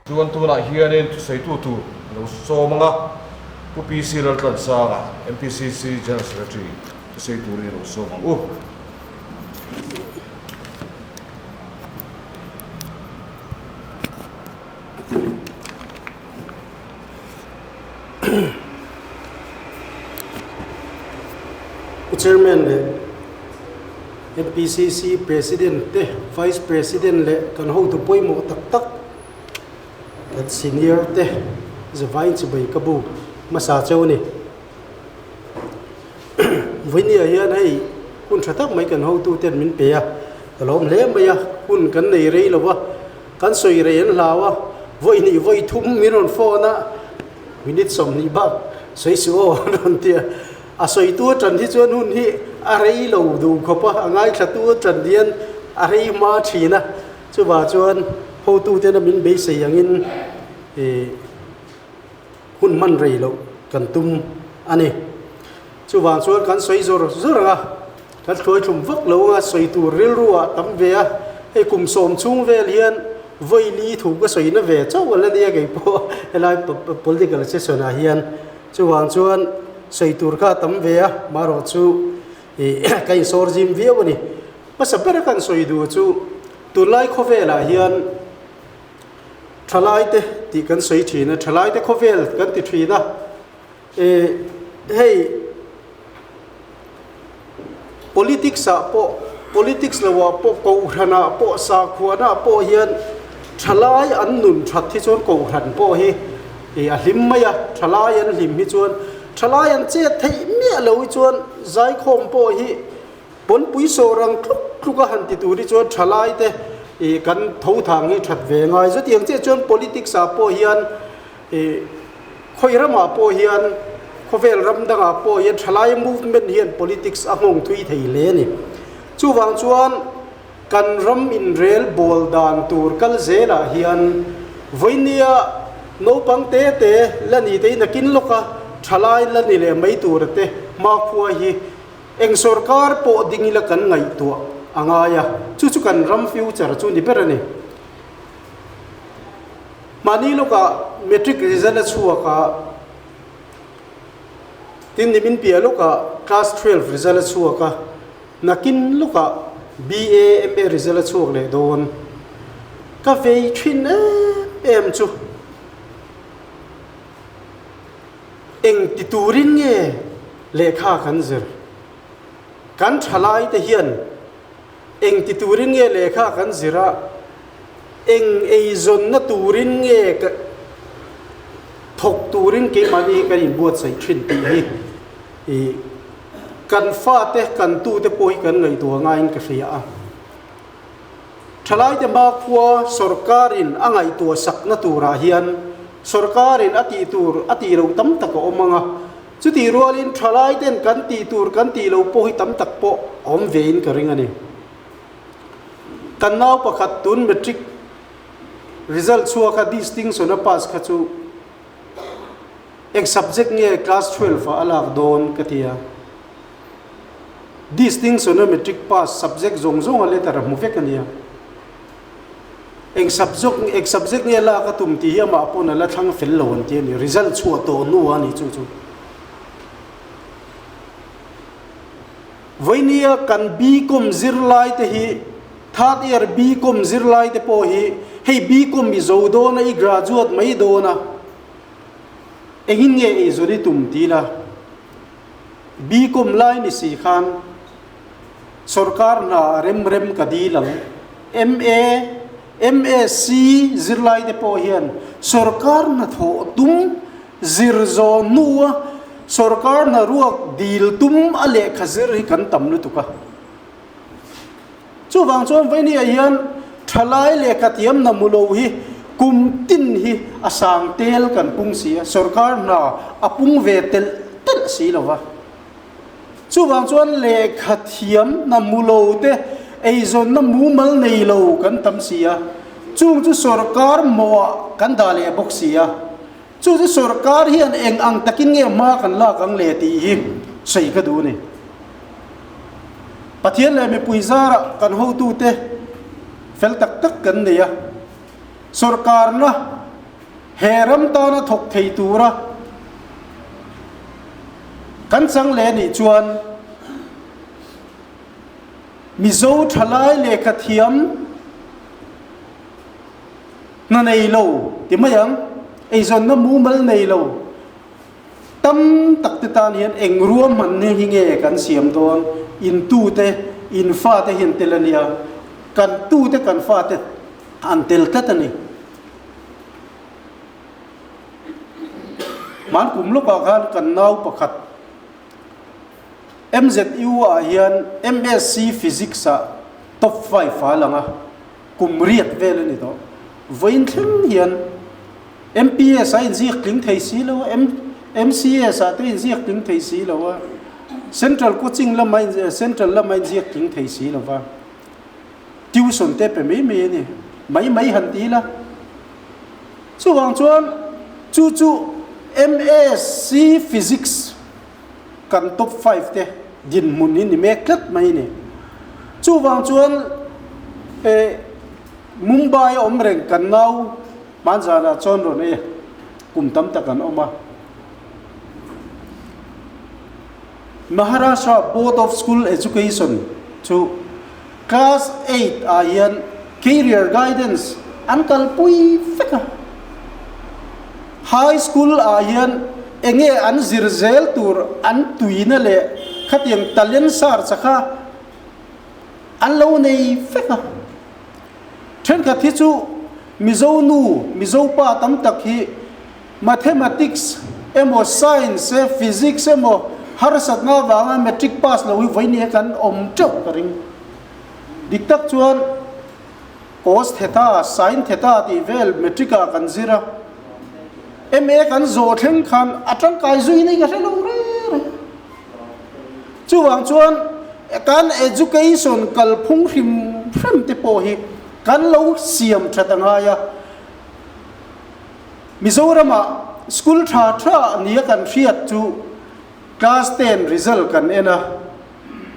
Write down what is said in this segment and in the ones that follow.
Chuan tunah hianin thusawitu tur a lo sawm ang a, Pu PC Laltlansanga, MPCC General Secretary thusawi turin a lo sawm ang u. Pu Chairman leh MPCC President te, Vice President leh kan hotu pawimawh tak tak, kan senior te zavain chibai ka bu hmasa cheu a ni. Vawinia hian hei hun tha tak mai kan hotu ten min pe a, ka lawm hle mai a, hun kan nei rei lo va, kan sawi rei an hlau a, vawi hnih vawi thum min rawn phone a, minute 20 bak sawi suh aw an rawn ti a, a sawitu atan hi chuan hun hi a rei lo duh khawp a, a ngaithlatu atan hian a rei hma thin a, chuvah chuan hotu tena min beisei angin ih. Hun hman rei loh kan tum a ni. Chuvang chuan kan sawi zawr zawr ang a, kan hruai thlum vak lo ang a, sawi tur rilru ah tam ve a, hei kum sawm chhung vel hian vawi li thu ka sawi na ve chauh a la nia kei pawh helai political session ah hian. Chuvang chuan sawi tur kha a tam ve a, marawh chu ih ka insawr zim viau a ni. Hmasa bera kan sawi duh chu tunlai khawvelah hian, Thalaite tih kan sawi thin a, thalaite khawvel kan ti thin a, eh hei politics ah pawh politics lo ah pawh kohhran ah pawh sakhuan ah pawh hian thalai an nun that hi chuan kohhran pawh hi eh a hlim mai a, thalai an hlim hi chuan thalai an chet theih miah lo hi chuan zaikhawm pawh hi Pawnpui sawr ang tluk tluk a han ti tur hi chuan thalai te ih kan tho thang hi that ve ngai. Chutiang chiah chuan politics ah pawh hian ih khawi ramah pawh hian khawvel ram dangah pawh hian thalai movement hian politics a nghawng thui thei hle a ni. Chuvang chuan kan ram inrel bawl dan tur kal zelah hian vawinia naupang te te la ni te in a kin lawk a, thalai la ni leh mai tur te hmakhua hi Eng sorkar pawh ding ila kan ngaihtuah a ngai a, chu chu kan ram future chu ni ber a ni. Mahni lawkah matric result a chhuak a, tin nimin piah lawkah class 12 result a chhuak a, nakin lawkah BA, MA result a chhuak leh dawn. Ka vei thin em em chu. Eng ti turin nge lehkha kan zir? Kan thalaite hian eng ti turin nge lehkha kan zir a, eng eizawnna turin nge thawk turin keimahni hi kan inbuatsaih thin tih hi ih kan fate, kan tute pawh hi kan ngaihtuah ngaiin ka hria a. Thalaite hmakhua sawrkarin a ngaihtuah sakna turah hian sawrkarin a tih tur a tih loh tam tak a awm ang a, chutih rualin thalaiten kan tih tur kan tih loh pawh hi tam tak pawh a awm vein ka ring a ni. Kan nau pakhat tun matric result chhuaka distinction a pass kha chu eng subject nge class 12 ah a lak dawn ka ti a. Distinction a matric pass subject zawng zawng a letter a hmu vek a nia. Eng subject eng subject nge lak a tum tih hi amah pawn a la thlang fel lo an ti a ni. Result chhuah tawh hnu a ni chu chu. Vawinia kan BCom zirlai te hi third year BCom zirlai te pawh hi hei BCom i zo dawn a i graduate mai dawn a engin nge eizawn i tum ti ila. Bcom lai ni si khan sorkar hna a rem rem ka dil ang. MA, MSc zirlai te pawh hian sorkar hna thawh tum zir zawh hnua sorkar hna ruak dil tum a lehkha zir hi kan tam lutuk a. Chuvang chuan Vawinia hian thalai lehkha thiam hna hmu lo hi kum tin hi a sang tel kan pung si a, sorkar hna a pung ve telh telh si lo va. Chuvang chuan lehkha thiam hna hmu lo te eizawnna mumal nei lo kan tam si a, chung chu sorkar mawhah kan dah leh bawk si a. Chu chu sorkar hian eng ang takin nge hma kan lak ang le tih hi sawi ka duh a ni. Pathian leh mipui zarah kan hotute fel tak tak kan nei a, sorkarna He ram tana thawk thei tura kan chang leh anih chuan Mizo thalai lehkha thiam hna nei lo ti mai ang, eizawnna mumal nei lo tam tak te tan hian eng ruahmanna hi nge kan siam dawn? In tute, in fate hi an tel a nia, kan tute kan fate an tel tlat a ni. Hman kum lawkah khan kan nau pakhat MZU ah hian MSc Physics ah top 5 a lang a, kum riat vel a ni tawh. Vawiin thleng hian MPS ah inziak tling thei si lo a, MCS ah te inziak tling thei si lo a, Central coaching lamah Central lamah inziak tling thei si lo va. Tuition te pe mai mai a ni, mai mai han ti ila. Chuvang chuan chu chu MSc Physics kan top 5 te dinhmun hi ni mek tlat mai a ni. Chuvang chuan eh Mumbai a awm reng kan nau hmanzanah chuan rawn e kum tam tak an awm a. Maharashtra Board of School Education chu Class 8 ah hian Career Guidance an kalpui vek a. High School ah hian enge an zir zel tur an tuina leh khatiang talent search a kha an lo nei vek a. Thenkhat hi chu Mizo nu, Mizo pa tam tak hi Mathematics emaw Science e Physics emaw harsatna avanga Matric pass lo hi vawinia kan awm teuh ka ring. Dik tak chuan Cos theta, Sin theta tih vel Matric ah kan zir a, MA kan zawh thleng khan a tangkai zui nei ka hre lo reng reng. Chuvang chuan kan education kalphung hrim hrim te pawh hi kan lo siam that a ngai a. Mizoramah school tha tha nia kan hriat chu class 10 result kan en a,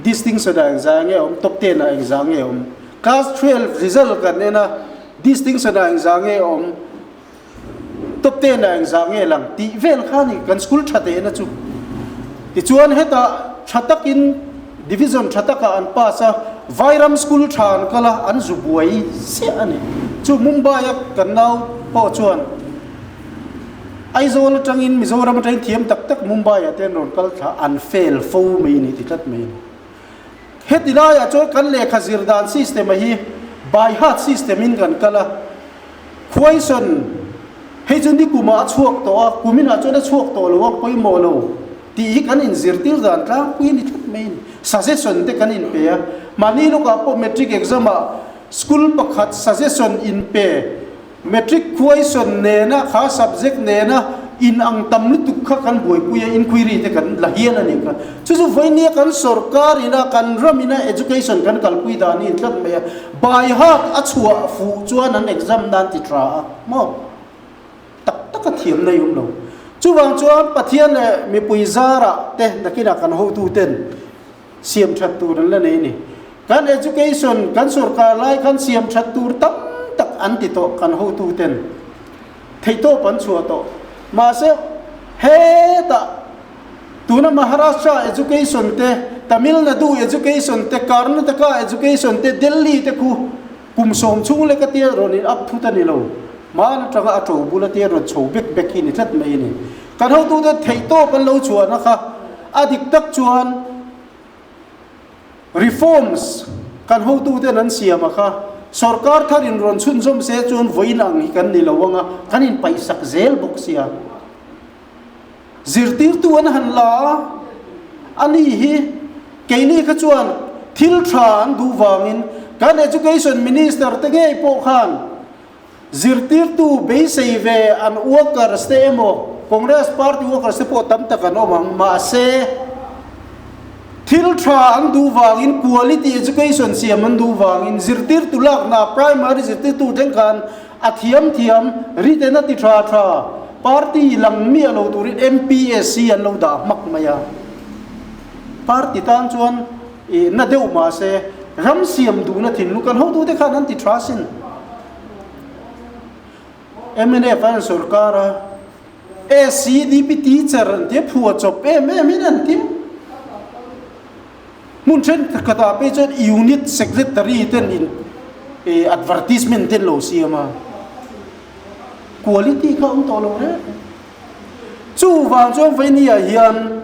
distinction ah engzah nge awm, top 10 ah engzah nge awm. Class 12 result kan en a, distinction ah engzah nge awm, top 10 ah engzah nge lang tih vel kha ni kan school tha tehna chu. Tichuan hetah tha takin division tha takah an pass a, Vairam school tha an kal a, an zu buai ziah a ni. Chu Mumbai a kan nau pawh chuan Aizawl atangin Mizoram atangin thiam tak tak Mumbai ah te an rawn kal thla an fail fo mai a ni ti tlat mai a ni. Heti laiah chuan kan lehkha zir dan system a hi by heart system in kan kal a, question hei chu nikumah a chhuak tawh a, kuminah chuan a chhuak tawh lo a, pawimawh lo. Tih hi kan inzirtir dan tlangpui a ni tlat mai a ni. Suggestion te kan inpe a, mahni lawkah pawh matric exam ah school pakhat suggestion inpe, matric question nena kha subject nena in ang tam lutuk kha kan buaipui a, inquiry te kan la hial a ni kha. Chu chu vawinia kan sorkar ina kan ram ina education kan kalpui dan hi a ni tlat mai a, by heart a chhuah fuh chuan an exam nan ti tha a maw? Tak taka thiam nei awm lo. Chuvang chuan Pathian leh mipui zarah te nakinah kan hotuten siam that tur an la nei a ni. Kan education kan sorkar lai khan siam that tur tam tak an ti tawh kan hotuten theihtawp an chhuah tawh. Mahse hetah tuna Maharashtra education te, Tamil Nadu education te, Karnataka education te, Delhi te khu Kum 10 chung lek a tia rawn in up thut a ni lo. Hmaan atanga a to bul a tia rawn chho bek bek hi ni tlat mai a ni. Kan hotute theihtawp an lo chhuahna kha a dik tak chuan reforms kan hotuten an siam a kha sorkar thar in rawn chhunzawm se chuan vawiin ang hi kan ni lo ang a, kan inpaihsak zel bawk sia. Zirtirtu an han la a, ani hi keini kha chuan thil tha an duh vangin kan Education Minister te ngei pawh khan zirtirtu beisei ve an workers te emaw Congress party workers te pawh tam tak an awm ang, mahse thil tha an duh vangin quality education siam an duh vangin zirtirtu lakna primary zirtirtu thleng khan A thiam thiam, written a ti tha tha, party lang miah lo turin MPSC an lo dah hmak mai a. Party tan chuan ih na deuh mah se ram siam duhna thinlung kan hotute khan an ti tha sin. Mnf an sorkar a, SCDP teacher an tia phuah chawp em em in an tia. Hmun thenkhatah phei chuan unit secretary ten in advertisement ten lo siam a, quality kha awm tawh lo reng. Chuvang chuan Vainia hian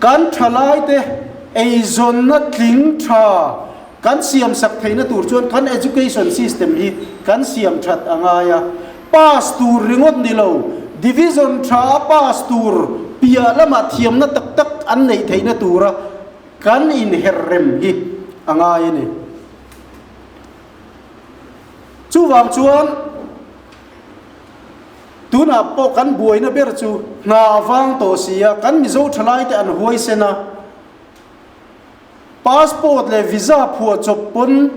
kan thalaite eizawnna tling tha kan siam sak theihna tur chuan kan education system hi kan siam that a ngai a, pass tur ringawt ni lo, division tha a pass tur piah lamah thiamna tak tak an neih theihna tura kan inher rem hi a ngai a ni. Chuvang chuan. Tunah pawh kan buaina ber chu hna a vang tawh si a, kan Mizo thalaite an huaisen a, passport leh visa phuah chawp pawn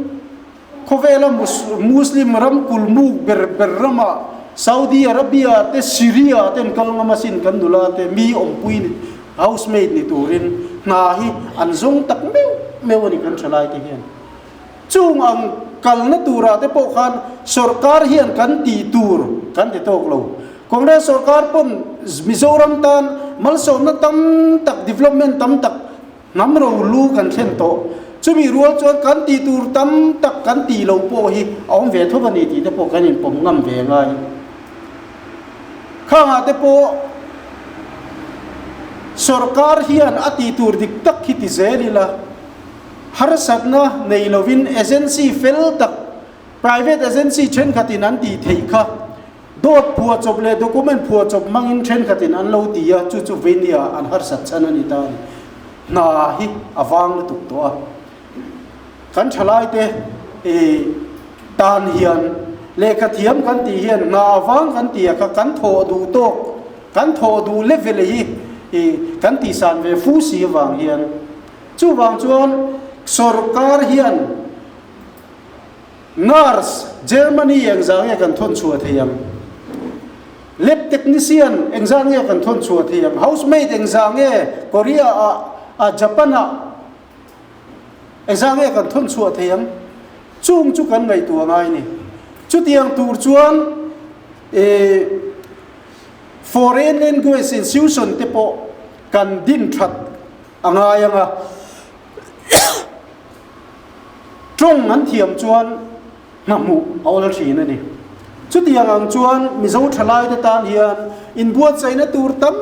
khawvela Muslim ram kulmuk ber ber ramah Saudi Arabia te Syria te an kal ngam asin kan nula te mi awmpui ni housemaid ni turin hna hi an zawng tak meuh meuh a ni kan thalaite hian. Chung ang kalna turah te pawh khan sorkar hian kan tih tur kan ti tawk lo. Congress sorkar pawn Mizoram tan malsawmna tam tak, development tam tak hnam ro lu kan thlen tawh. Chumi rual chuan kan tih tur tam tak kan tih loh pawh hi a awm ve thawk a ni tih te pawh kan inpawm ngam ve ngai. Khangah te pawh sorkar hian a tih tur dik tak hi ti zel ila. Harsatna nei lovin agency fel tak, private agency thenkhatin an tih theih kha dawt phuahchawp leh document phuahchawp hmangin thenkhatin an lo ti a, chu chu veinia an harsat chhan a ni ta a ni. Hna hi a vang lutuk tawh a, kan thalaite tan hian lehkha thiam kan tih hian hna a vang kan tih a kha kan thawh duh tawk, kan thawh duh level hi kan tihsan ve fu si avang hian Chuvang chuan sorkar hian nurse Germany engzah nge kan thawn chhuah thei ang? Lab technician engzah nge kan thawn chhuah thei ang? Housemaid engzah nge Korea ah ah Japan ah engzah nge kan thawn chhuah thei ang? Chung chu kan ngaihtuah ngai a ni. Chutiang tur chuan eh foreign language institution te pawh kan din that A ngai ang a, tawng an thiam chuan hna hmuh a awl thin a ni. Chutiang ang chuan Mizo thalaite tan hian inbuatsaihna tur tam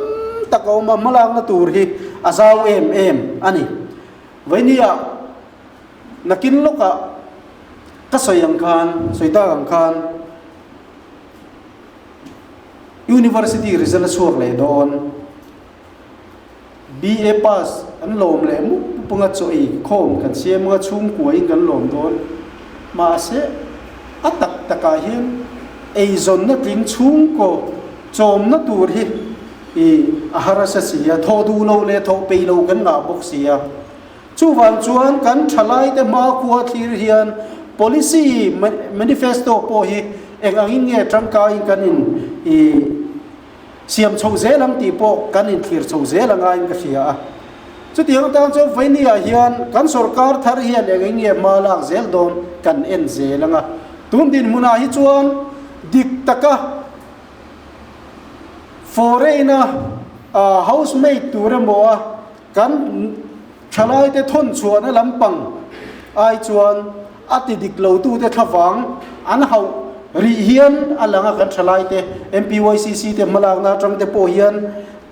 tak a awm a, hmalakna tur hi a zau em em a ni. Vainia nakin lawkah ka sawi ang khan, sawi tak ang khan University result a chhuak leh dawn. BA pass an lawm leh mup mup anga chaw ei khawm kan siam anga chhungkua in kan lawm dawn. Mahse, a tak takah hian eizawnna tling chhungkaw chawmna tur hi i a harasa si a, thawh duh lo leh thawh peih lo kan ngah bawk si a. Chuvang chuan kan thalaite hmakhua thlir hian policy manifesto pawh hi eng angin nge tangkaiin kan in i Siam chho zel ang tih pawh kan inthlir chho zel a ngaiin ka hria a. Chutiang atan chuan Vainia hian kan sorkar thar hian eng eng nge hma lak zel dawn kan en zel ang a. Tun dinhmunah hi chuan dik taka foreign-a housemaid tur emaw a kan thalaite thawn chhuahna lampang ai chuan a ti dik lotute thlavang an hauh rih hian a lang a, kan thalaite MPYCC te hmalakna atang te pawh hian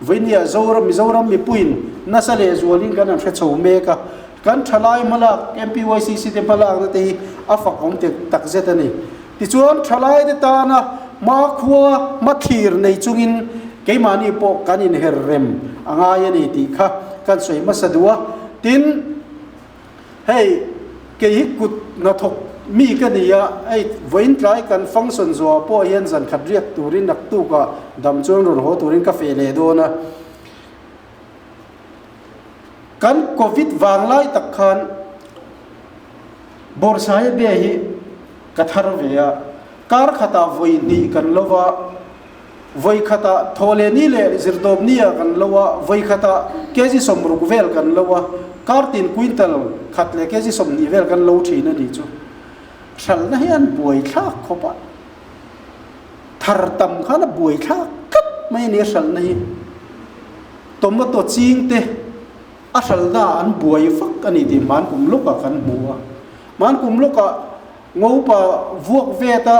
vawinia Zoram Mizoram mipuiin nasa leh zualin kan han hre chho mek a, kan thalai hmalak MPYCC te hmalakna te hi a fak awm tek takzet a ni. Tichuan thalaite tana hmakhua hmathlir nei chungin keimahni pawh kan inher rem a ngai a ni tih kha kan sawi hmasa duh a, tin, Hei, kei hi kut hnathawk mi ka ni a, hei vawiin tlai kan function zawhah pawh hian zan khat riak turin naktukah dam chuan rawn haw turin ka feh leh dawn a. Kan covid vang lai tak khan Bawrhsai be hi ka thar ve a, kar khatah vawi hnih kan lo va, Vawi khatah thawhlehni leh zirtawpnia kan lo a, vawi khatah kg 60 vel kan lo a, kartin quintal khat leh kg 20 vel kan lo thin a nih chu. Hralhna hi an buai thlak khawp a. Thar tam khan a buai thlak tlat mai a ni a hralhna hi. Tomato ching te a hralhna ah an buai vak a ni tih hman kum lawkah kan hmu a. Hman kum lawkah ngopa vuak vet a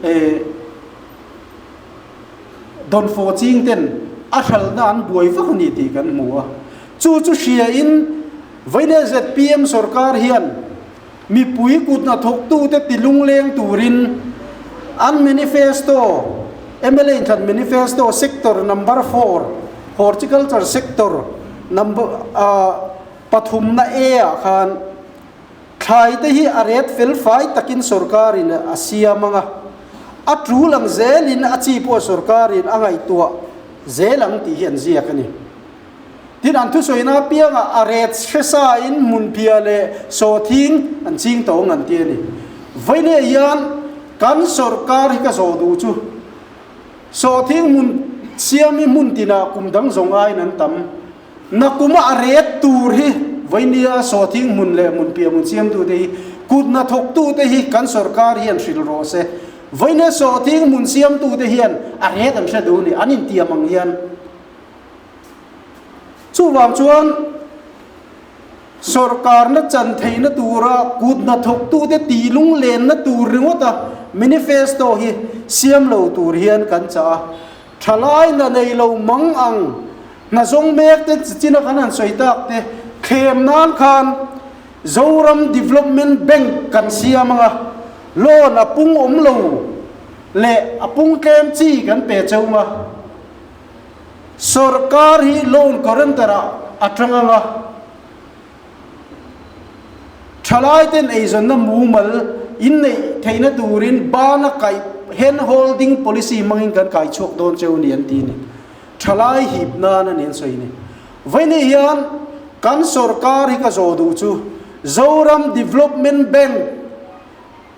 eh dawnfawh ching ten a hralhna an buai vak a ni tih kan hmu a. Chu chu hria in Vawiin zpm sorkar hian Mipui kut hnathawktute ti lungleng turin an manifesto, mla inthlan manifesto sector number four, horticulture sector number pathumna A ah khan thlai te hi a ret fel fai takin sorkarin a siam ang a, a tul ang zelin a chi pawh sorkarin a ngaihtuah zel ang tih hi an ziak a ni. Tin, an thusawina apiangah a ret hre sain hmunphia leh sawhthing an ching tawng an ti a ni. Vawiinah hian kan sawrkar hi ka zawh duh chu sawhthing hmun siam hi hmun tinah kum dang zawng aiin an tam. Nakuma a ret tur hi vawiinia sawhthing hmun leh hmunphia hmun siamtute hi kut hnathawktute hi kan sawrkar hian hrilh rawh se. Vawiinia sawhthing hmun siamtute hian a ret an hre duh a ni, an intiam ang hian. Chuvang chuan sawrkarna chan theihna tura kut hnathawktute tih lunglenna tur ringawta manifesto hi siam lo tur hian kan chah a. Thalai hna nei lo mang ang hna zawng mek te china kan han sawi tak te thlem nan khan Zoram Development Bank kan siam anga loan a pung awm lo leh a pung tlem chi kan pe cheu nga. Sorkar hi loan guarantor ah a tang ang a, thalai ten eizawnna mumal in neih theihna turin bana kaih hand holding policy hmangin kan kai chhuak dawn cheu ni an ti a ni. Thalai hip nan a ni an sawi a ni. Vawiin hian kan sorkar hi ka zawh duh chu Zoram Development Bank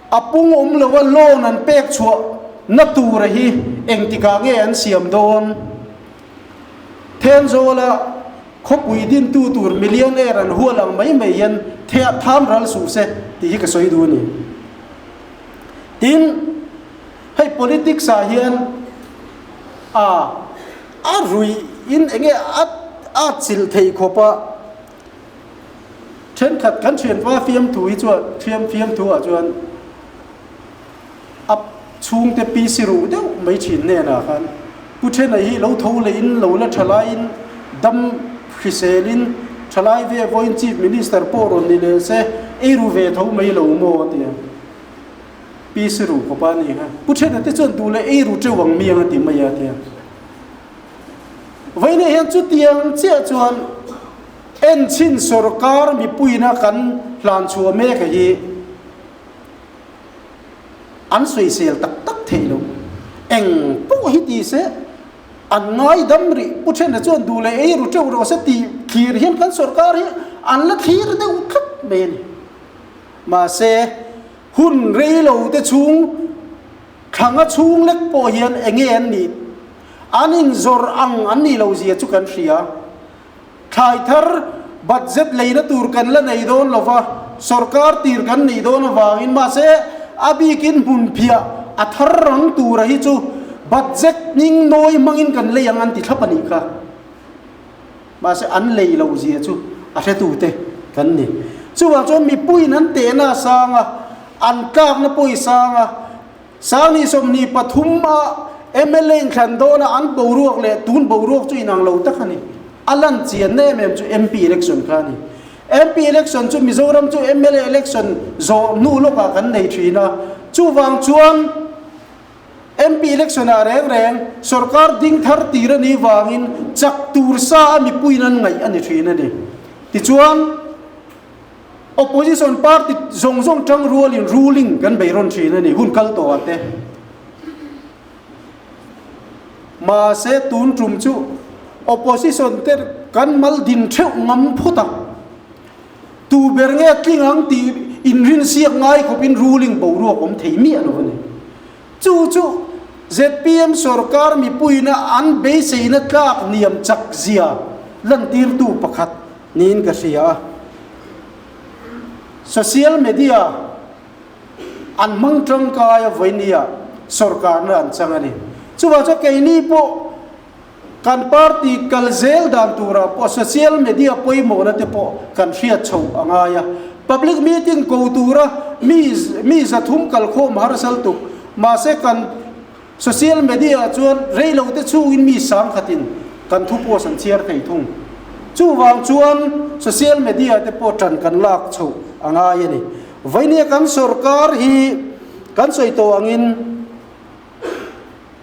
A pung awm lo a loan an pek chhuah na tura hi engtikah nge an siam dawn? Thenzawla khawpui dintu tur millionaire an hual ang mai mai hian tham ral suh se tih hi ka sawi duh a ni. Tin, hei politics ah hian a a ruih in enge a a chilh theih khawp a, Thenkhat kan thianpa fiamthu hi chuan thiam fiamthu ah chuan a chhungte pi si ruh deuh mai thin hnenah khan Pu Thena hi lo tho leh in lo la thalai in dam hrisel in thalai ve vawiin Chief Minister pawh rawn ni leh se ei ru ve tho mai lo maw a ti a. Pi si ruh khawpa a ni kha. Pu Thena te chuan duh leh ei ru teuh ang miang a ti mai a ti a. Vawiinah hian chutiang chiah chuan Enchhin sorkar mipuina kan hlan chhuah mek a hi an sawisel tak tak thei lo. Eng pawh hi ti se an ngaidam rih. Pu Thena chuan duh leh ei ru teuh rawh se tih thlir hian kan sorkar hi an la thlir deuh tlat mai a ni. Mahse, hun rei lo te chhung Thlanga chhung lek pawh hian enge an nih? An inzawrh ang an nih lo zia chu kan hria. Thlai thar budget leina tur kan la nei dawn lo va, sorkar tir kan nih dawn avangin mahse a bikin hmunphiah a thar rang tura hi chu budget hning nawi hmangin kan lei ang an ti thlap a nih kha. Mahse an lei lo zia chu a hretute kan ni. Chuvang chuan mipuiin an tehna a sang a, an tlakna pawh i sang a. Sangni 23 a mla inthlan dawna an boruak leh tun boruak chu inang lo tak a ni. A lan chianna em em chu MP election kha a ni. MP election chu Mizoram chu mla election zawh hnu lawkah kan nei thin a. Chuvang chuan MP election ah reng reng sorkar ding thar tir a nih vangin chak tur sa a mipuiin an ngaih a ni thin a ni. Tichuan, opposition party zawng zawng tang rualin ruling kan bei rawn thin a ni hun kal tawh ah te. Mahse tun tum chu opposition te kan mal din theuh ngam phawt a, tu ber nge tling ang tih inrinsiak ngai khawpin ruling boruak awm thei miah lo a ni. Chu chu zpm sorkar mipuiina an beiseina tlak niam chak zia lantirtu pakhat niin ka hria a. Social media an hmang tangkai a vawinia. Sorkarna an chang a ni. Chuvang chuan keini pawh kan party kal zel dan turah pawh social media pawimawhna te pawh kan hriat chho a ngai a. Public meeting ko tura mi mi zathum kalkhawm harsal tuk mahse kan social media ah chuan reilo te chhungin mi sangkhatin kan thu post an chhiar thei thung. Chuvang chuan social media te pawh tan kan lak chho a ngai a ni. Vainia kan sorkar hi kan sawi tawh angin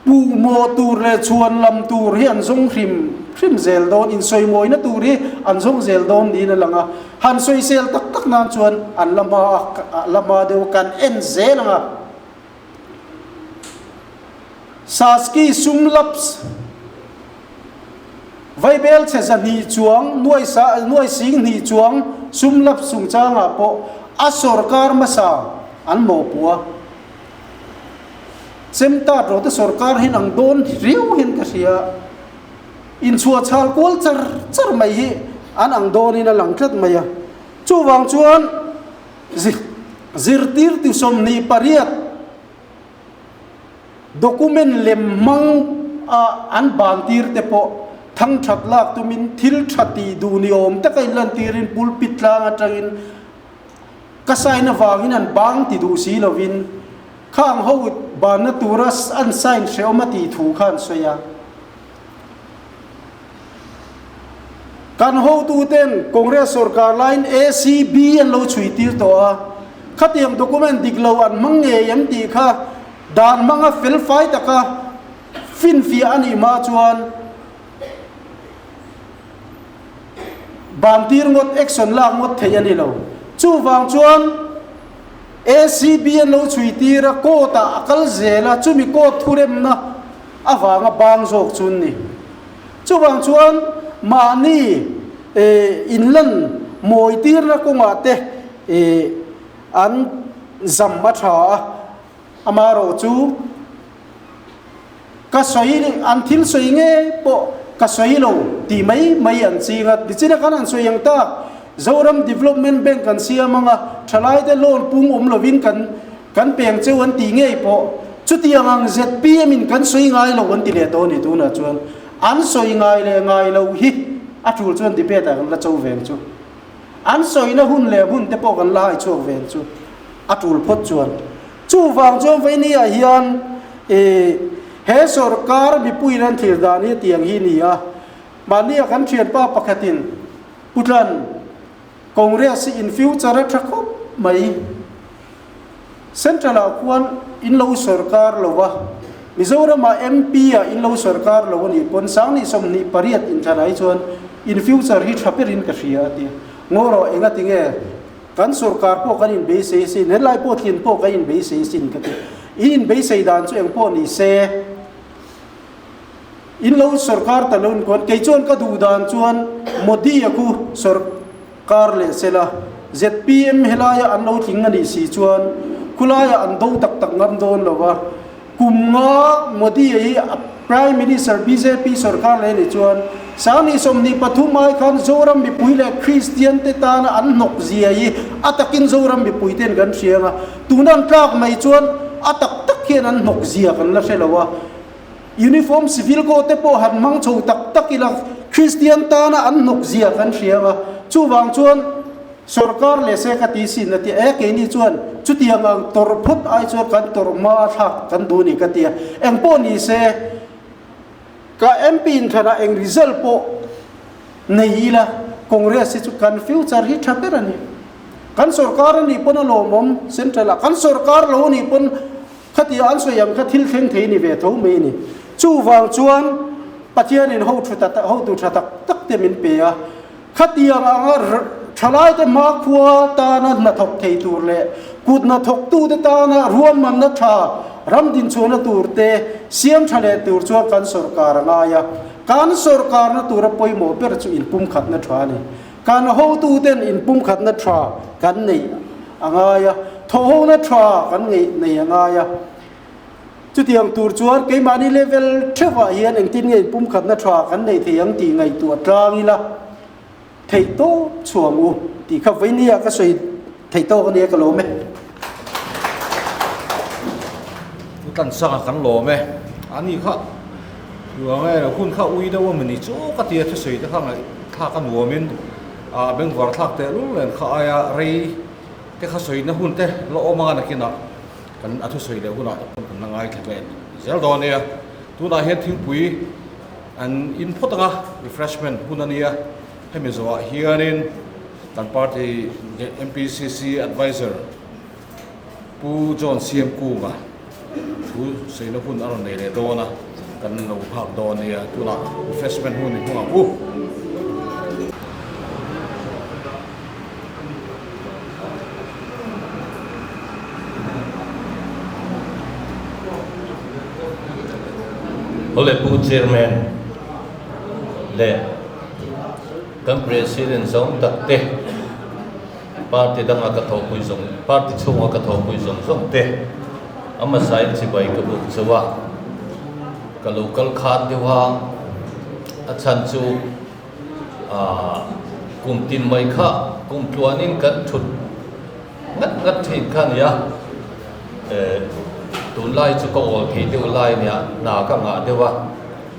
Puhmawh tur leh chhuan lam tur hi an zawng hrim hrim zel dawn, insawimawina tur hi an zawng zel dawn niin a lang a. Han sawisel tak tak nan chuan an la hma a, la hma deuh a, kan en zel ang a. Saski sum laps Vaibel chhe zahnih chuang, nuai sa, nuai sing hnih chuang sum laps chungchangah pawh a sawrkar hmasa an mawhpuh a. Chemtat rawh te sorkar hian ang dawn riau hian ka hria. Inchhuah chhal kual char char mai hi an ang dawnin a lang tlat mai a. Chuvang chuan zirtirtu 28 document lem hmang a an ban tir te pawh thang that lak tumin thil tha tih duh ni awm taka inlantirin pulpit tlang atangin Ka sign avangin an bang ti duh si lovin khang ho banna tura an sign hrehawm a tih thu kha an sawi a. Kan hotuten Congress sorkar laiin ACB an lo chhui tir tawh a, khatiang document dik lo an hmang ngei em tih kha dan hmanga felfai taka finfiah a nih hma chuan Bantir ngawt action lak ngawt theih a ni lo. Chuvang chuan ACB an lo chhui tir a, court ah a kal zel a, chumi court thuremna avanga bang zawk chu an ni. Chuvang chuan mahni inlan mawi tirna kawngah te an zam a tha a, amaherawh chu, Ka sawi an thil sawi nge pawh ka sawi lo tih mai mai an ching a, tichina khan an sawi ang tak, Zoram Development Bank kan siam ang a, thalaite loan pung awm lovin kan kan peng cheu an tih ngei pawh chutiang ang zpm in kan sawi ngai lo an ti leh tawh a ni tunah chuan an sawi ngai leh ngai lo hi a tul chuan debate ah kan la cho veng chu an sawina hun leh hmun te pawh kan la hai chhuak veng chu a tul phawt chuan. Chuvang chuan Vainia hian ih he sorkar mipuiin an thlir dan hi tiang hi ni a, mahnia kan thianpa pakhatin Putlan Congress hi in future a tha khawp mai, Central ah khuan in lo sorkar lo va, Mizoram ah MP ah in lo sorkar lo a nih pawn Sangni 28 inthlan ah hi chuan in future hi tha berin ka hria a ti. Ngaw rawh engatinge? Kan sorkar pawh kan inbeisei sin, helai pawh tlin pawh kan inbeisei sin ka ti. In inbeisei dan chu eng pawh ni se, in lo sorkar ta lo inkuan, kei chuan ka duh dan chuan Modi a khu sorkar leh se la, zpm helaia an lo tling a nih si chuan khulaiah an do tak tak ngam dawn lo va, Kum nga Modi hi a Prime Minister bjp sorkar leh nih chuan Sangni 23 ai khan Zoram mipui leh Kristian te tana an hnawk zia hi a takin Zoram mipui ten kan hria ang a, tuna an tlak mai chuan a tak tak hian an hnawk zia kan la hre lo a, Uniform Civil Code te pawh han hmang chho tak tak ila Kristian tana an hnawk zia kan hria ang a, chuvang chuan Sorkar leh se ka ti sin a ti a, e keini chuan chutiang ang tawrh phawt ai chuan kan tawrh hma a thlak kan duh ni ka ti a, engpawh ni se ka MP inthlanah eng result pawh nei ila Congress hi chu kan future hi tha ber a ni. Kan sorkar a nih pawn a lawmawm central ah, kan sorkar lo a nih pawn khatia an sawi ang kha thil thleng thei ni ve tho mai a ni. Chuvang chuan Pathianin hotu tha tak tak te min pe a, Khatiang anga thalaite hmakhua tana hnathawk thei tur leh kut hnathawktute tana ruahmanna tha ram dinchhuahna tur te siam tha leh tur chuan kan sorkar a ngai a. Kan sorkarna tura pawimawh ber chu inpumkhatna tha a ni. Kan hotuten inpumkhatna tha kan neih a ngai a, thawhhona tha kan neih a ngai a. Chutiang tur chuan keimahni level theuhah hian engtin nge inpumkhatna tha kan neih thei ang tih ngaihtuah tlang ila theih tawp chhuang u tih kha vawinia ka sawi theih tawk ania ka lawm e. Pu. Tlansanga kan lawm e. A ni kha ruang e hun kha ui deuh a mawni chu ka tia thusawi te kha ngaihthlak a nuamin a bengvar thlak teh lul nen kha aia rei te kha sawina hun te la awm anga nakinah kan a thusawi leh hunah te pawn kan la ngaithla ve zel dawn nia. Tunah hian thingpui an in phawt anga refreshment hun a nia hemi zawhah hianin kan party MPCC adviser Pu John Siamkunga thu sawina hun a rawn nei leh dawn a, kan lo nghak dawn nia, tunah refreshment hun i hmang ang u. Awle Pu Chairman leh kan President zawng tak te, Party danga ka thawhpui zawng, party chhunga ka thawhpui zawng zawng te a hmasain chibai ka buk chauh a, ka lo kal khat deuh a, a chhan chu aah kum tin mai kha kum tluanin kan thut ngat ngat thin kha a ni a, eh tunlai chu ka awl thei deuh lai a nia, hna ka ngah deuh a,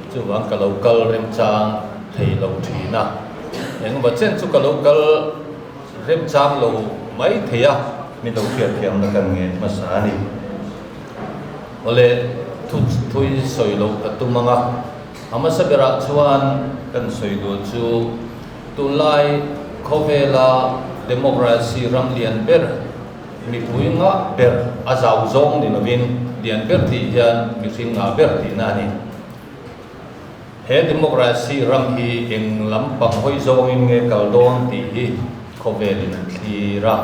chuvang ka lo kal remchang thei lo thin a. Engemaw chen chu ka lo kal remchang lo mai thei a, min lo hriatthiamna kan ngen hmasa a ni. Awle, thu thui sawi loh ka tum ang a, a hmasa berah chuan kan sawi duh chu tunlai khawvela democracy ram lian ber, mipui ngah ber a zau zawng ni lovin lian ber tih hian mihring ngah ber tihna a ni. He democracy ram hi eng lam pang hawi zawngin nge kal dawn tih hi khawvelin an thlir a.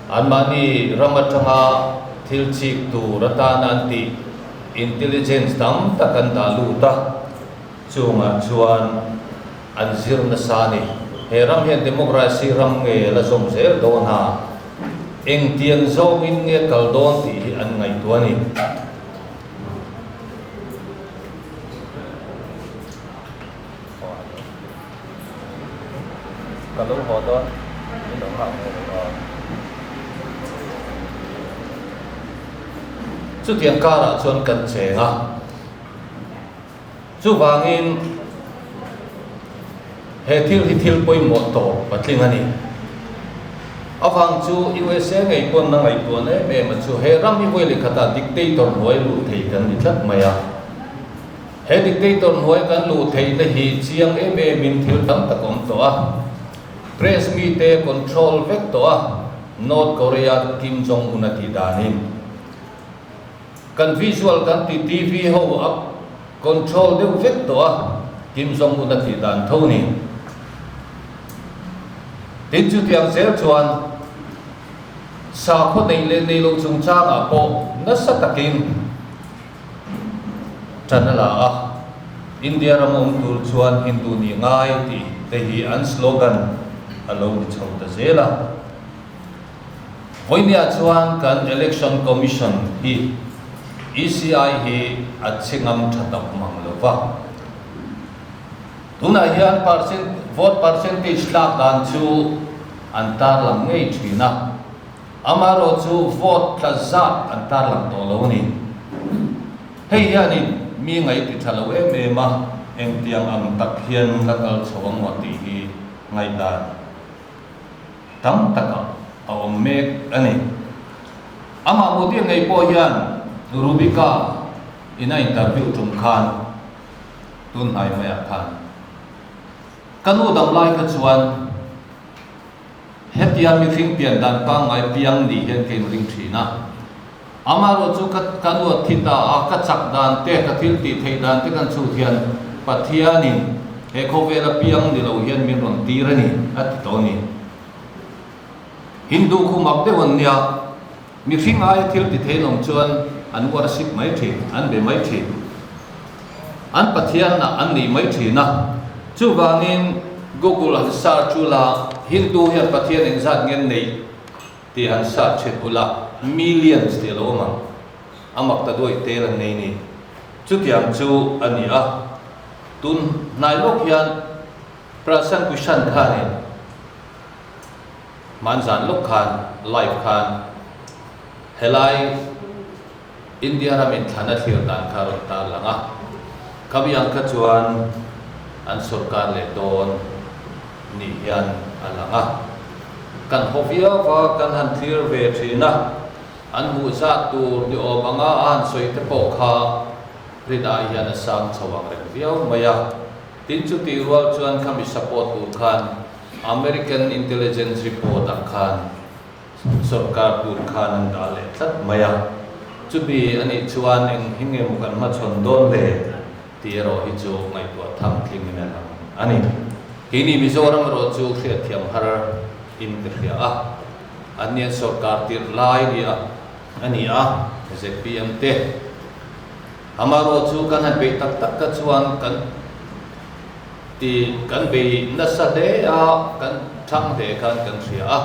Anmahni ram atanga thil chik tur atana an tih intelligence tam tak an dah lut a, chungah chuan an zir nasa a ni. He ram hian democracy ram nge la zawm zel dawn a, engtiang zawngin nge kal dawn tih hi an ngaihtuah a ni. Ka lo haw dawn min lo nghak ve lo a. Chutiang karah chuan kan cheng a, chuvangin He thil hi thil pawimawh tawp patling a ni. Avang chu USA ngei pawn na ngaihtuahna em em a chu he ram hi vawi leh khatah dictator hnuai luh thei kan ni tlat mai a. He dictator hnuai kan luh theihna hi chiang em em in thil tam tak awm tawh a. Press mite control vek tawh a, North Korea Kim Jong Un a tih danin. Kan visual kan ti TV ho a control deuh vek tawh a, Kim Jong Un a tih dan tho ni. Tin chutiang zel chuan sakhaw neih leh nei lo chungchangah pawh nasa takin tan a la a, India ram awm tur chuan Hindu nih ngai tih te hi an slogan a lo ni chho ta zel a. Vawinia chuan kan Election Commission hi ECI hi a chhe ngam tha tak mang lo va. Tunah hian percent vote percentage tlak dan chu an tarlang ngei thin a, amaherawh chu vote tla zat an tarlang tawh lo a ni. Hei hianin mi ngaih ti tha lo em em a, engtiang ang tak hian la kal chho ang maw tih hi ngaihdan. Tam takah a awm mek a ni. Amah Modi ngei pawh hian Rubika in a interview tum khan tun hnai maiah khan ka nu dam lai kha chuan hetia mihring pian dan pangngai piang ni hian ka inring thin a. Amaherawh chu ka ka nu a thi ta a, ka chak dan te, ka thil tih theih dan te kan chhut hian Pathianin he khawvela piang ni lo hian min rawn tir a ni, a ti tawh a ni. Hindu khu mak deuh an nia, mihring aia thil ti thei lawng chuan an worship mai thin, an be mai thin. An Pathian ah an nih mai thin a, chuvangin Google han search ula Hindu hian Pathian engzat nge neih Tih han search chhin ula, millions tih a lo awm ang. A mak ta duai tel an nei ni. Chutiang chu a ni a. Tun hnai lawk hian Prashant Bhushan khanin hmanzan lawk khan live khan helai. India ramin thlan a thlir dan kha a rawn tarlang a, khami ang kha chuan an sorkar leh dawn ni hian a lang a. Kan haw viau a, kan han thlir ve thin a, an hmuh zat tur ni awm anga a han sawi te pawh kha rin ai hian a sang chho ang reng viau mai a. Tin chutih rual chuan khami support tur khan American intelligence report ah khan Sorkar tur khan an dah leh tlat mai a, chumi a nih chuan eng hi nge maw kan hmachhawn dawn le tih erawh hi chu ngaihtuah tham tlingin a lang a ni. Keini Mizoram erawh chu hriatthiam har in ka hria a, an ni an sorkar tirh lai ni a a ni a, zpm te amarawh chu kan han beih tak tak kha chuan kan Ti kan bei nasa hle a, kan thlang hle khan kan hria a.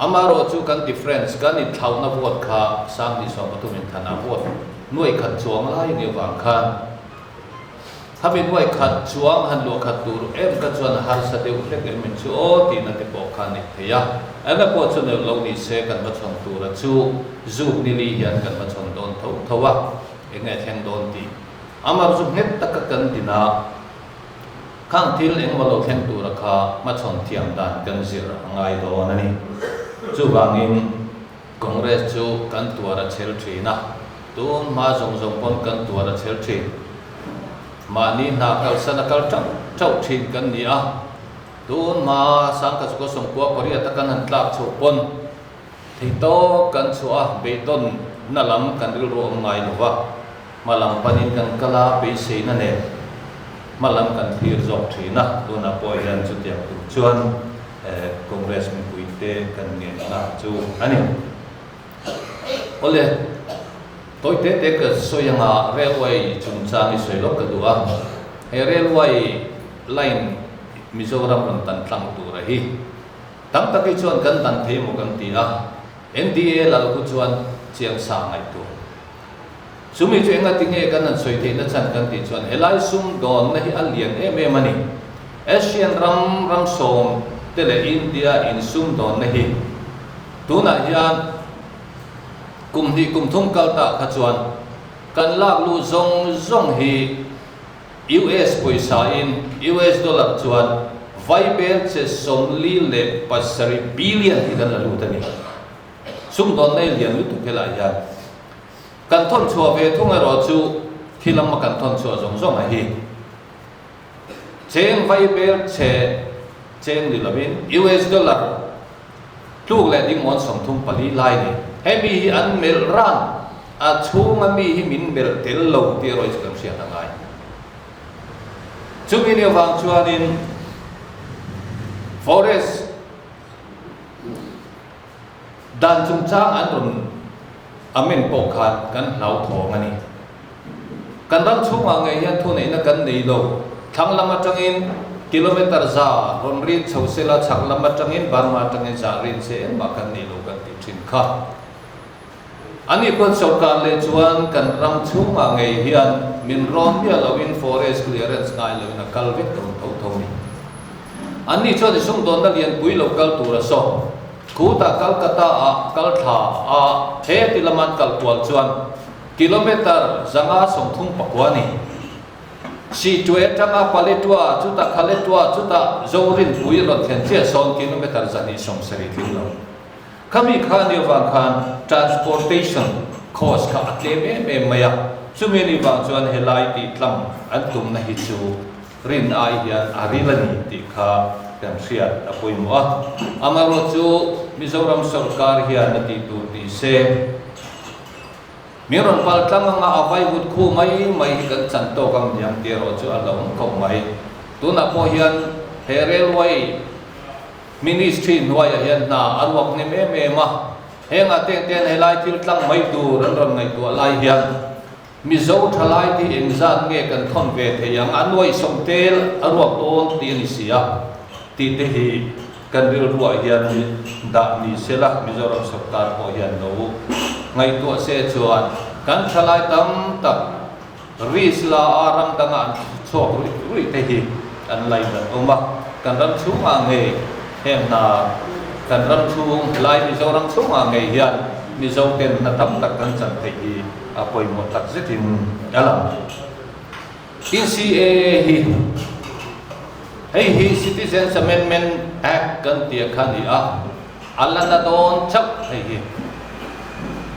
Amaherawh chu kan difference, kan inthlauhna vote kha 2013 in thlan ah vote nuai khat chuang lai ni avang khan khami nuai khat chuang han luah khat tur em kha chuan a harsa deuh hlek em in chu aw tihna te pawh khan nih thei a. Enge pawh chu neuh lo ni se kan hmachhawn tura chu zuk nili hian kan hmachhawn dawn tho tho a, enge thleng dawn tih amar chu nghet taka kan din a. Khang thil engmaw lo thleng tura kha hmachhawn thiam dan kan zir a ngai dawn a ni. Chuvangin Congress chu kan tuar a chhel thin a, tun hma zawng zawng pawn kan tuar a chhel thin. Mahni hna kalsan a kal tauh tauh thin kan ni a, tun hma sangkhat chukua sawmkua pariat a kan han tlak chhoh pawn theihtawp kan chhuah a, beidawn na lam kan rilru awm ngai lo va. Hma lam panin kan kal a, beiseina nen hma lam kan thlir zawk thin a, tunah pawh hian chutiang tur chuan Congress mipuite kan ngenna chu a ni. Awle, tawi te te ka sawi anga railway chungchang i sawi lawk ka duh a, he railway line Mizoram rawn tan tlang tura hi tam tak hi chuan kan dan thei maw kan ti a, NDA lal khu chuan chiang sa ngaihtuah. Chumi chu enga tinge kan han sawi theihna chhan kan tih chuan helai sumdawnna hi a lian em em a ni. Asian ram ram sawm te leh India in sumdawnna hi tunah hian kum hnih kum thum kal ta kha chuan kan lak luh zawng zawng hi US pawisa in US dollar chuan vaibel che 47 billion hi kan la lut a ni. Sumdawnna hi lian lutuk helai hian Kan thawn chhuah ve thung erawh chu khi lama kan thawn chhuah zawng zawng a hi. Cheng vai bel chhe cheng ni lovin US dollar tluk leh ding awn 34 lai ni. Hemi hi an melh ran a chhunga mi hi min melh tel lo tih erawh hi chu kan hriat a ngai. Chumi ni avang chuanin forest Dan chungchang an rawn amen pawh khan kan hlauthawng a ni. Kan ram chhungah ngei hian thuneihna kan nei lo. Thlang lam atangin kilometer za rawn rin chho sela, chhak lam atangin Burma atangin za rin se engmah kan nei lo kan tih thin kha. Ani khuan sorkar leh chuan kan ram chhungah ngei hian min rawn miah loin forest clearance ngai loin a kal vek dawn tho tho ni. Anni chuan i sumdawnna lianpui lo kal tur a sawm. Khutah Calcutta ah kal thla a he ti lama an kal kual chuan kilometer 539 a ni. Sitwe atanga Paletwa chutah Khaletwa chutah Zorinpui rawn thlen chiah sawn kilometer 270 tling lo. Khami kha ni avang khan transportation cost kha a tlem em em mai a, chumi ni vang chuan helai tih tlang an tumna hi chu rin ai hian a ril a ni tih kha kan hriat a pawimawh a. Amaherawhchu chu Mizoram sorkar hian a tih tur tih se, min rawn pal tlang anga a vaivut khu mai mai hi kan chan tawk ang niang tih erawh chu a la awm khawp mai. Tunah pawh hian he railway Ministry hnuaiah hian hna a ruak hnem em em a, hengah teng ten helai thil tlang mai tur an rawn ngaihtuah lai hian Mizo thalai te hi engzat nge kan thawn ve thei ang, a nuaih sawm tel a ruak dawn tih a ni si a tih te hi kan rilruah hian dah ni se la, Mizoram sorkar pawh hian lo ngaihtuah se chuan kan thalai tam tak Risk la a ram danga an chhuak ruih ruih te hi an lainat awm a, kan ram chhungah ngei heng hna kan ram chhung helai Mizoram chhungah ngei hian Mizo ten hna tam tak kan chan theih hi a pawimawh tak zetin a lang. Tin CAA hi hei hi Citizens Amendment Act kan tih kha a ni a, a la na dawn chauh hei hi.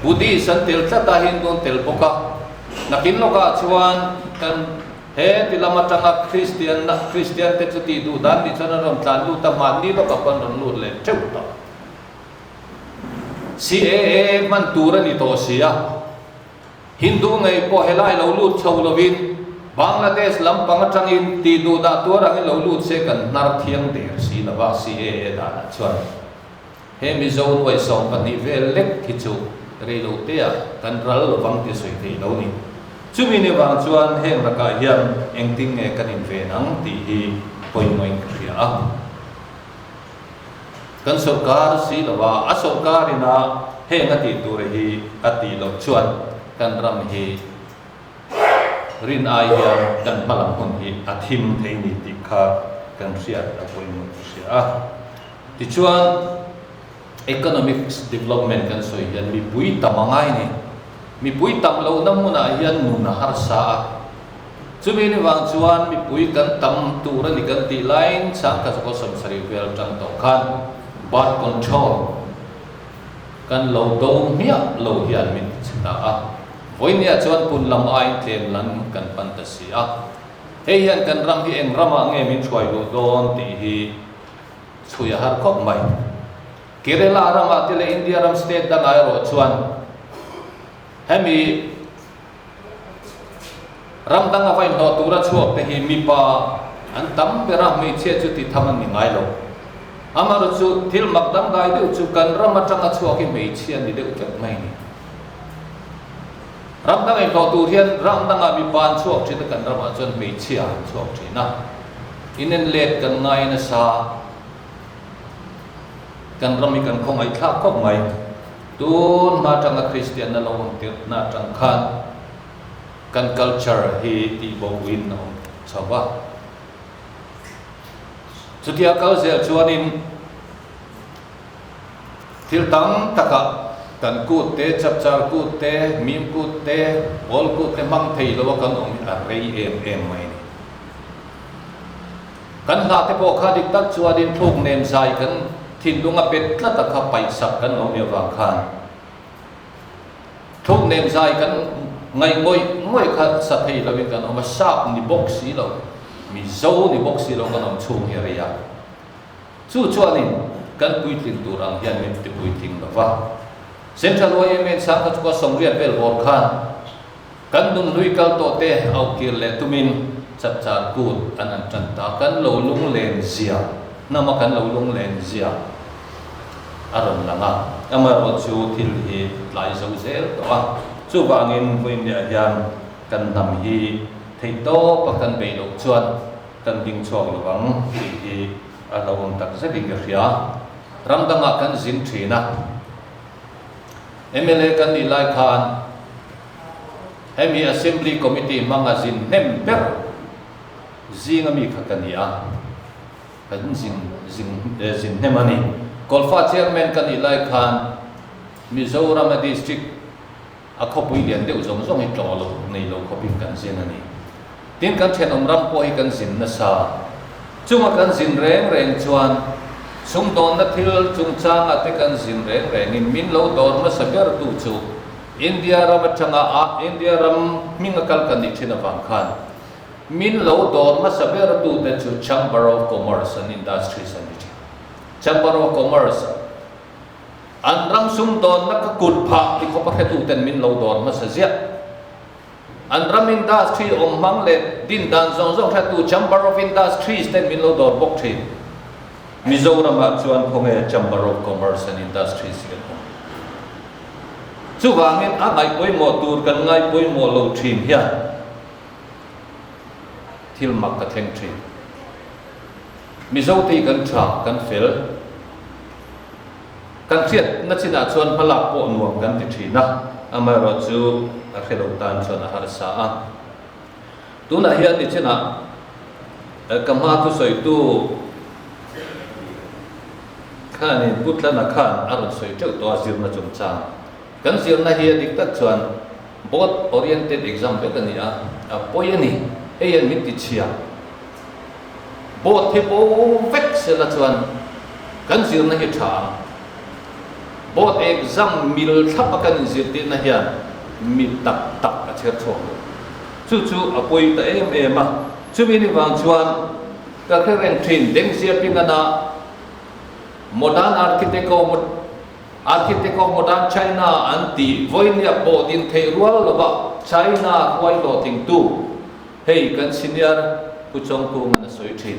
Buddhist an tel tlat a, Hindu an tel bawk a, nakin lawkah chuan kan he ti lam atanga Kristian Kristian te chu tih duh dan nih chuan an rawn tlan lut a, mahni lawkah pawh an rawn lut leh teuh tawh. CAA hman tur a ni tawh si a. Hindu ngei pawh helai lo lut chho lovin Bangladesh lampang atangin tih duh dah tuar angin lo lut se kan hnar thiang der si lova CAA danah chuan he Mizo nuai 12 vel lek hi chu reilo tea kan ral lovang ti sawi thei lo ni. Chumi ni vang chuan heng lakah hian engtin nge kan inven ang tih hi pawimawhin ka hria a. Kan sawrkar si lo a, a sawrkar ina heng a tih tur hi a tih loh chuan kan ram hi rin ai hian kan hmalam hun hi a thim thei ni tih kha kan hriat a pawimawh ka hria a. Tichuan economics development kan sawi hian mipui tam a ngai ni. Mipui tam lohna hmunah hian nun a harsa a. Chumi ni vang chuan mipui kan tam tur a ni kan tih laiin chhangkhat zakhaw 70 vel atang tawh khan birth control kan lo do hmiah lo hian min ti chhe ta a. Vawinia chuan pun lam aiin tlem lam kan pan ta si a. Hei hian kan ram hi eng ramah nge min hruai luh dawn tih hi chhui a har khawp mai. Kerala ramah te leh India ram state dangah erawh chuan hemi Ram dang a va inhlawh tura chhuak te hi mipa an tam ber a, hmeichhia chu ti tham an ni ngai lo. Amaherawh chu thil mak dangdai deuh chu kan ram atanga chhuak hi hmeichhia an ni deuh tlat mai a ni. Ram dang inhlawh tur hian ram dangah mipa an chhuak thin a, kan ramah chuan hmeichhia an chhuak thin a. Inen let kan ngai nasa. Kan ram hi kan khawngaihthlak khawp mai. Tun hma atanga Kristianna lo awm tirhna atang khan kan culture hi tih bo in a awm chho va. Chutia kal zel chuanin thil tam takah kan kut te, chapchar kut te, mim kut te, pawl kut te hmang thei lo a kan awm hi a rei em em mai a ni. Kan hla te pawh kha dik tak chuanin thluk nem zai kan thinlung a bet tlat a kha paihsak kan lo ni avang khan thluk nem zai kan ngaih ngawih ngawih kha sa thei loin kan awm a, sap ni bawk si lo, Mizo ni bawk si lo kan awm chhung hi a rei a. Chu chuanin kan puitling tur ang hian min ti puitling lo va. Central YMA in sangkhat chukua 80 vel bawr khan Kan nunhlui kal tawh te auh kir leh tumin chapchar kut an an tan ta. Kan lo lunglen zia, hnama kan lo lunglen zia a rawn lang a. Amaherawh chu thil hi tlai zo zel tawh a. Chuvangin vawiinliah hian kan hnam hi theihtawpa kan beih loh chuan kan ding chhuak lo ang tih hi a hlauhawm tak zetin ka hria. Ram dangah kan zin thin a. Mla kan nih lai khan hemi Assembly Committee hmanga zin hnem ber zinga mi kha ka ni a, kan zin zin zin hnem a ni. Kolfa Chairman ka nih lai khan Mizoram a District a khawpui lian deuh zawng zawng hi tlawh loh nei lo khawpin kan zin a ni. Tin kan thenawm ram pawh hi kan zin nasa. Chunga kan zin reng reng chuan sumdawnna thil chungchangah te kan zin reng rengin min lo dawr hmasa ber tu chu India ram atanga a India ram hming a kal kan nih thin avang khan min lo dawr hmasa ber tu te chu Chamber of Commerce and Industries an ni thin. Chamber of Commerce an ram sumdawnna ka kut phah ti khawp a hretu ten min lo dawr hmasa ziah. An ram industry awm hmang leh din dan zawng zawng hretu Chamber of Industries ten min lo dawr bawk thin. Mizoramah chuan khawnge Chamber of Commerce and Industries hi kan awm. Chuvangin a ngaih pawimawh tur kan ngai pawimawh lo thin hian thil mak ka thleng thin. Mizote hi kan tha, kan fel. Kan hriatna chinah chuan hmalak pawh nuam kan ti thin a, amaherawh chu a hre lo tan chuan a harsa a. Tunah hian ni chinah ka hma thusawitu khanin Pu Tlana khan a rawn sawi teuh tawh a zirna chungchang. Kan zirna hi a dik tak chuan. Board oriented exam vek a ni a, a pawi a ni. Hei hian min ti chhia. Board hi bo vek sela chuan kan zirna hi tha ang. Board exam mil thlap a kan inzirtirna hian mi tak tak a chher chhuak lo. Chu chu a pawi ta em em a. Chumi ni vang chuan ka hre reng thin Deng Xiaoping-ana Modern Architect of Architect of Modern China an tih vawinia pawh din theih rual lova China huai hlawhtlingtu hei kan senior Pu Chawngkunga'n a sawi thin.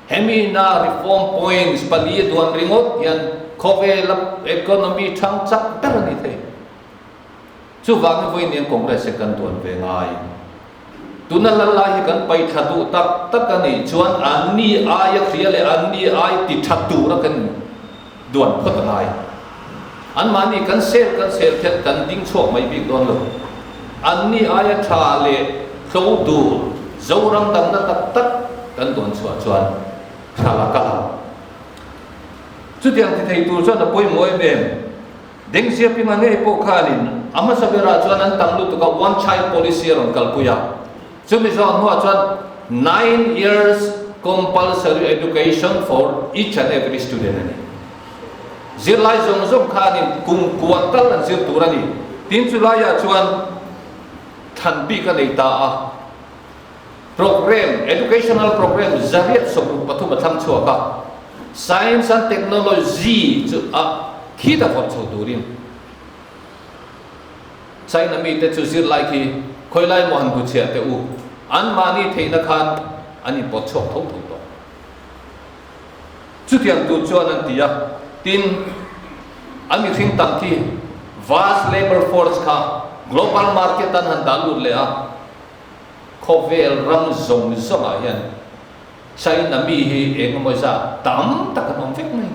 Hemi na reform points pali a duan ringawt hian khawvela economy thang chak ber a ni thei. Chuvangin vawiin Congress hi kan duan ve ngai. Tuna lal lai hi kan pai thla duh tak tak a nih chuan anni aia hria leh anni ai ti tha tura kan duan phawt a ngai. Anmahni kan sel kan sel khian kan ding chhuak mai bik dawn lo. Anni aia tha leh tlo tur Zoram damna tak tak kan duan chhuah chuan tha la kal ang. Chutiang ti thei tur chuan a pawimawh em em. Deng Xiaoping-a ngei pawh khanin a hmasa berah chuan an tam lutuk a one child policy a rawn kalpui a, chumi zawh hnuah chuan nine years compulsory education for each and every student a ni. Zirlai zawng zawng khanin kum kua tal an zir tur a ni. Tin chulaiah chuan thlan bik a nei ta a, program, educational program 123 a thlang chhuak a, science and technology chu a khi ta vawrh chho turin China mite chu zirlai khi khawilai maw han bu chhiah teh u, anmahni theihna khan an inpawt chhuak tho tho tawh. Chutiang tur chuan an ti a, tin, an mihring tam khi vast labour force kha global market an han dah lut leh a, Khawvel ram zawng zawngah hian China mi hi eng emaw zat tam tak an awm vek mai.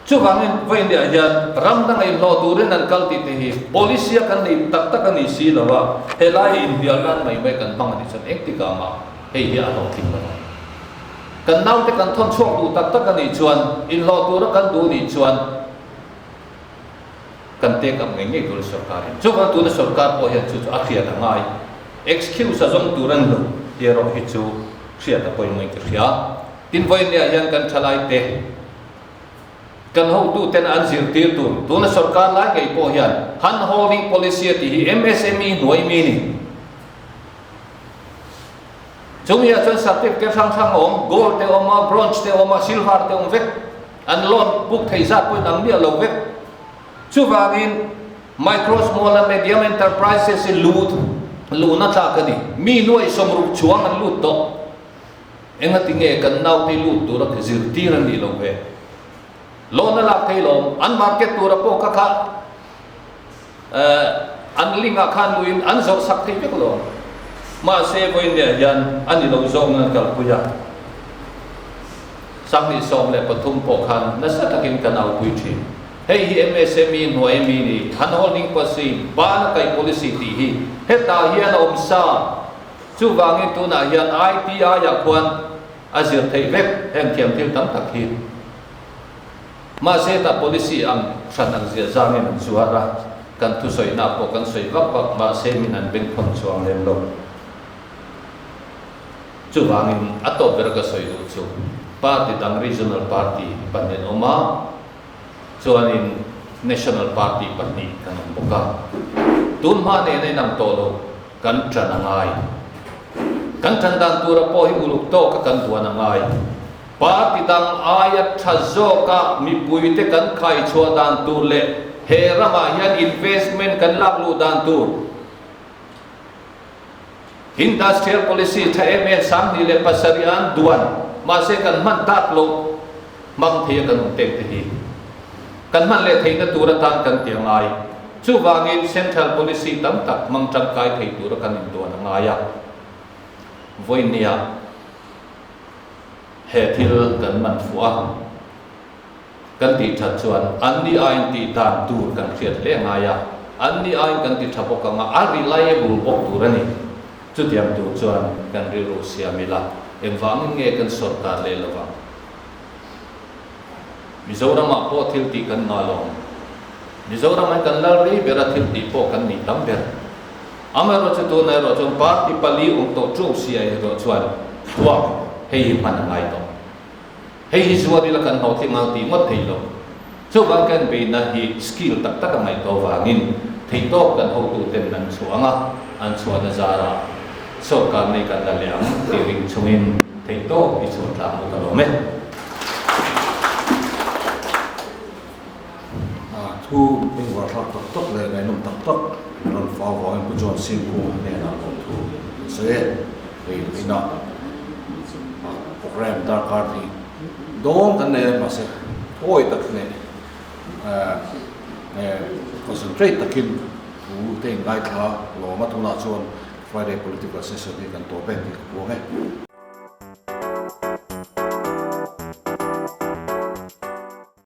Chuvangin vawiinah hian ram danga inhlawh turin an kal tih te hi policy a kan nei tak tak a ni si lo a, helai inhnial nan mai mai kan hmang a nih chuan engtikah mah hei hi a hlawhtling lo ang. Kan naute kan thawn chhuak duh tak tak a nih chuan inhlawh tura kan duh nih chuan Kan take up ngei ngei tur a sorkar in. Chuvang tuna sorkar pawh hian chu chu a hriat a ngai. Excuse a zawng tur an lo tih erawh hi chu hriat a pawimawh in ka hria. Tin vawiinniah hian kan thalai te, kan hotu ten an zirtir tur tuna sorkar lai ngei pawh hian hand holding policy a tih hi MSME hnuai mi ni. Chumi ah chuan certificate hrang hrang a awm, gold te awm a, bronze te awm a, silver te awm vek. An loan book thei zat pawhin ang miah lo vek. Chuvangin Micro, Small and Medium Enterprises hi lut luhna tlak a ni. Mi nuaih 60 chuang an lut tawh. Engati nge kan naute lut tura zirtir an nih lo ve? Loan a lak thei lo. An market tura pawh kha kha an link ah khan luin an zawrh sak thei vek lo. Mahse vawiinniah hian a ni lo zawng an kalpui a. 2013 pawh khan nasa takin kan aupui thin. Hei hi MSME hnuai mi ni, Hand Holding Policy, Bana Kai Policy tih hi hetah hian a awm sa. Chuvangin tunah hian ITI ah khuan a zir theih vek heng thiam thil tam tak hi. Mahse tah policy ang hran ang zia zangin an zuar a, kan thusawinak pawh kan sawi vak vak mahse min an bengkhawn chuang lem lo. Chuvangin a tawp ber ka sawi duh chu party dang regional party pahnih an awm a, chuanin national party pahnih kan awm bawk a. Tun hma nen a inang tawh lo, kan tan a ngai. Kan tan dan tura pawh hi uluk tawka kan duan a ngai. Party dang aia tha zawka mipuite kan khaichhuah dan tur leh he ramah hian investment kan lak luh dan tur Industrial Policy tha em em 27 an duan mahse kan hman tak loh hmang thei a kan awm tek te hi kan hman leh theihna tur atan kan ti a ngai. Chuvangin Central Policy tam tak hmang tangkai thei tura kan induan a ngai a. Vawinia he thil kan man fuh a, kan tih that chuan anni aiin tih dan tur kan hriat hle a ngai a, anni aiin kan ti tha bawk ang a, a reliable bawk tur a ni. Chutiang tur chuan kan rilru siam ila, engvangin nge kan sawrkar leh lo vang? Mizoramah pawh thil tih kan ngah lo. Mizoram ah kan lal rei ber a thil tih pawh kan nih tam ber. Amaherawh chu tunah erawh chuan party pali awm tawh ṭuau si ah erawh chuan thluak hei hi hman a ngai tawh. Hei hi zuar ila kan hlawhtling ang tih ngawt thei lo. Chuvang kan beihna hi skill tak tak a ngaih tawh vangin theihtawp kan hotuten an chhuah ang a, an chhuahna zarah sorkar nei kan la leh ang tih ring chungin theihtawp i chhuah tlang u ka lawm e. Thu bengvar thlak tak tak leh ngaihnawm tak tak rawn fau vangin Pu John Singkung hnenah lawmthu an sawi e. Hei inah program darkar hnih dawn kan nei a mahse thawi tak leh concentrate takin thu te in ngaithla lawm a tunah chuan Friday political session hi kan tawp e tih ka puang e.